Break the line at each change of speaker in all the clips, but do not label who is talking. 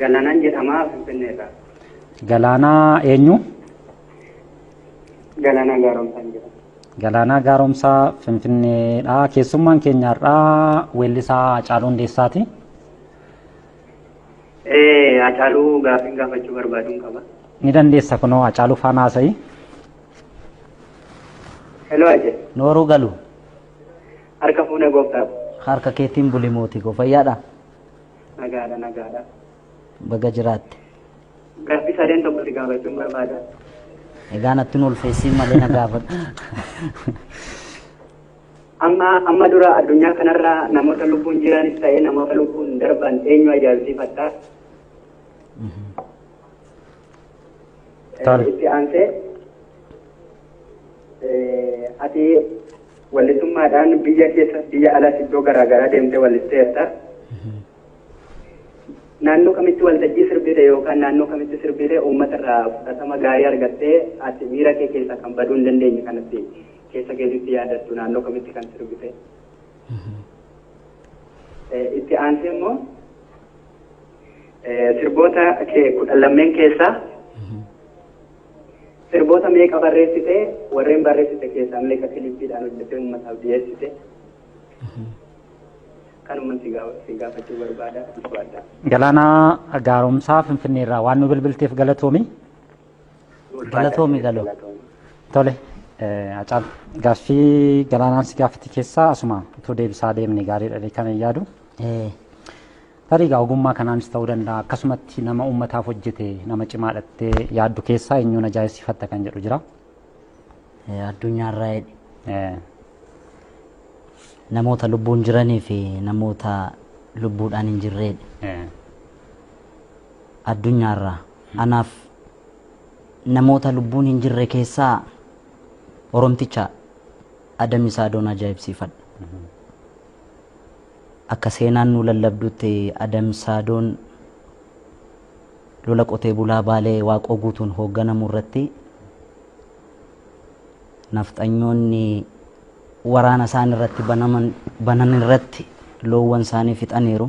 Galaanaan jedhama Finfinneerraa.
Galaanaa eenyu?
Galaanaa Gaaromsaan jedhama.
Galaanaa Gaaromsaa Finfinneedha. Keessummaan keenya har'aa weellisaa Hacaaluu Hundeessaati.
Hacaaluu gaafiin gaafachuu barbaaduun qaba.
Ni dandeessa kunoo Hacaaluu faana haasa'i.
Hello Hace.
Nooruu galu.
Harka fuune gooftaa.
Harka keetiin buli mootii koo fayyaadha.
Nagaadha nagaadha.
Baga jiraatte.
Gaaffii sadeen tokko si gaafachuun barbaada.
Egaa natti nu ulfeessiin malee na gaafadhu.
Amma amma dura addunyaa kanarra namoota lubbuun jiranis ta'ee namoota lubbuun darban eenyu ajaa'ibsiifatta?
Tole.
Itti aansee ati wallisummaadhaan biyya keessa biyya alas iddoo garaagaraa deemtee wallisteerta. Naannoo kamitti waltajjii sirbite yookaan naannoo kamitti sirbite uummata irraa fudhatama gaarii argattee ati miira kee keessaa kan baduu hin dandeenye kanatti keessa keetitti yaadattu naannoo kamitti kan sirbite. Itti aansee immoo sirboota kee 12 keessaa sirboota meeqa barreessite, warreen barreessite keessaa meeqa kilippiidhaan hojjettee uummataaf dhiyeessite? Kanuma si gaafachuu barbaada. Ulfaadha.
Galaanaa Gaaromsaa Finfinneerraa waan nu bilbilteef galatoomi.
Galatoomi galoo.
Tole, Hacaalu gaaffii Galaanaan si gaafate keessaa asuma utuu deebisaa deemne gaariidha kan hin yaadu. Tarii egaa ogummaa kanaanis ta'uu danda'a akkasumatti nama uummataaf hojjete nama cimaadhattee yaaddu keessaa eenyuun ajaa'ibsiifatta kan jedhu jira.
Addunyaarraa jedhi. Namoota lubbuun jiranii fi namoota lubbuudhaan hin jirreedha. Addunyaarraa anaaf namoota lubbuun hin jirre keessaa Oromticha Adam Isaadoon ajaa'ibsiifadha. Akka seenaan nu lallabdutti Adam Saadoon lola qotee bulaa Baalee Waaqoo Guutuun hoogganamu irratti nafxanyoonni waraana isaan irratti banaman banan irratti loowwan isaanii fixaniiru.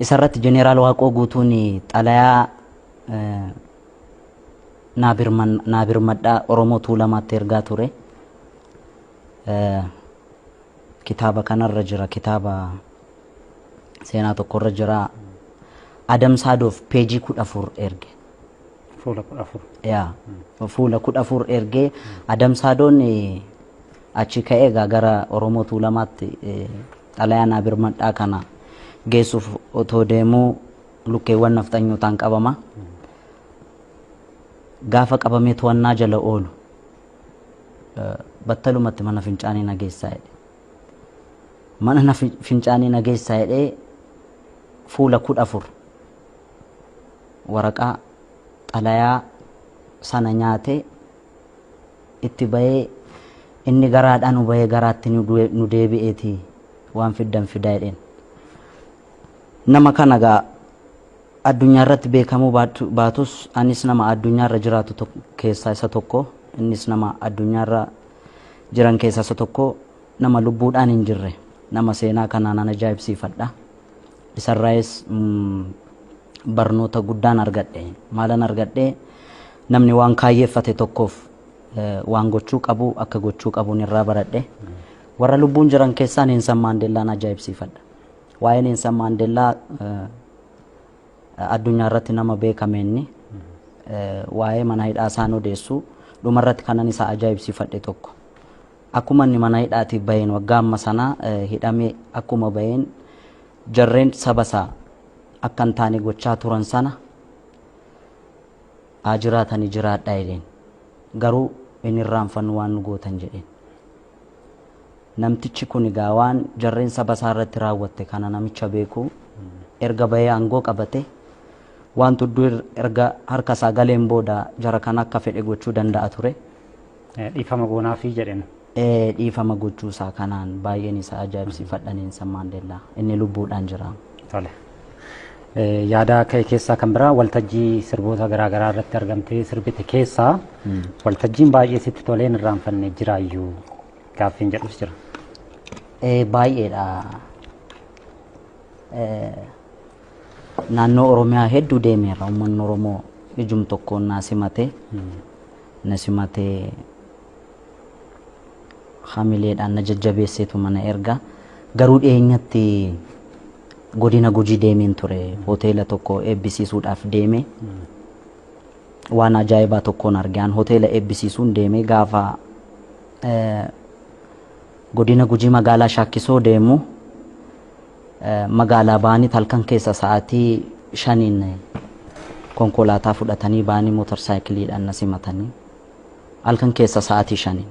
Isa irratti Jeneraal Waaqoo Guutuun xalayaa naa birmadhaa Oromoo Tuulamaatti ergaa ture. Kitaaba kanarra jira, kitaaba seenaa tokkorra jira. Adam Saadoof peejii 14 erge.
Fuula 14.
Yaa, fuula 14 ergee Adam Saadoon achi ka'ee egaa gara Oromoo Tuulamaatti xalayaa naa birmadhaa kana geessuuf otoo deemuu lukkeewwan nafxanyootaan qabama. Gaafa qabamee to'annaa jala oolu battalumatti mana fincaanii na geessaa jedhe. Mana na fincaanii na geessaa jedhee fuula 14 waraqaa xalayaa sana nyaatee itti bahee inni garaadhaa nu bahee garaatti nu deebi'eeti waan fiddan fidaa jedheen. Nama kana gaa addunyaa irratti beekamuu baatus anis nama addunyaa irra jiraatu keessaa isa tokko, innis nama addunyaa irra jiran keessaa isa tokko, nama lubbuudhaan hin jirre, nama seenaa kanaan an ajaa'ibsiifadha. Isarraayis barnoota guddaan argadhe. Maalan argadhe? Namni waan kaayyeeffate tokkoof waan gochuu qabu akka gochuu qabuun irraa baradhe. Warra lubbuun jiran keessaa Neensan Maandeellaan ajaa'ibsiifadha. Waa'ee Neensan Maandeellaa addunyaa irratti nama beekame inni. Waa'ee mana hidhaa isaan odeessu dhumarratti kanan isa ajaa'ibsiifadhe tokko. Akkuma inni mana hidhaatii baheen waggaa amma sana hidhamee akkuma baheen jarreen saba isaa akka hin taane gochaa turan sana haa jiraatanii jiraadhaa jedheen. Garuu hin irraanfannu waan nu gootan jedheen. Namtichi kun egaa waan jarreen saba isaa irratti raawwatte kana namicha beeku erga bahee aangoo qabate waan tudduu erga harka isaa galeen booda jara kana akka fedhe gochuu danda'a ture.
Dhiifama goonaafii jedheen.
Dhiifama gochuu isaa kanaan baay'een isa ajaa'ibsiifadha Neensan Maandeellaa. Inni lubbuudhaan jira.
Tole. Yaada ka'e keessaa kan biraa waltajjii sirboota garaagaraa irratti argamtee sirbite keessaa waltajjiin baay'ee sitti tolee hin irraanfanne jiraayyuu gaaffiin jedhus jira.
Baay'eedha. Naannoo Oromiyaa hedduu deemeera. Uummanni Oromoo ijum tokkoon na simate. Na simatee hamileedhaan na jajjabeesseetu mana erga. Garuu dhiyeenyatti godina Gujii deemeen ture. Hoteela tokko eebbisiisuudhaaf deeme. Waan ajaa'ibaa tokkoon arge. An hoteela eebbisiisuun deeme gaafa godina Gujii magaalaa Shaakkisoo deemu, magaalaa ba'anii halkan keessa sa'aatii 5n konkolaataa fudhatanii ba'anii mootorsaayikiliidhaan na simatanii, halkan keessa sa'aatii 5n.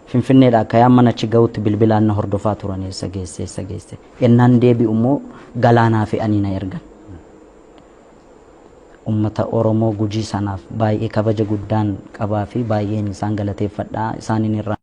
Finfinneedha akka yaan mana achi ga'utti bilbilaan na hordofaa turan, eessa geesse, eessa geesse. Ennaan deebi'u immoo galaanaa fe'anii na ergan. Ummata Oromoo Gujii sanaaf baay'ee kabaja guddaan qabaa fi baay'een isaan galateeffadha. Isaaniin irraa.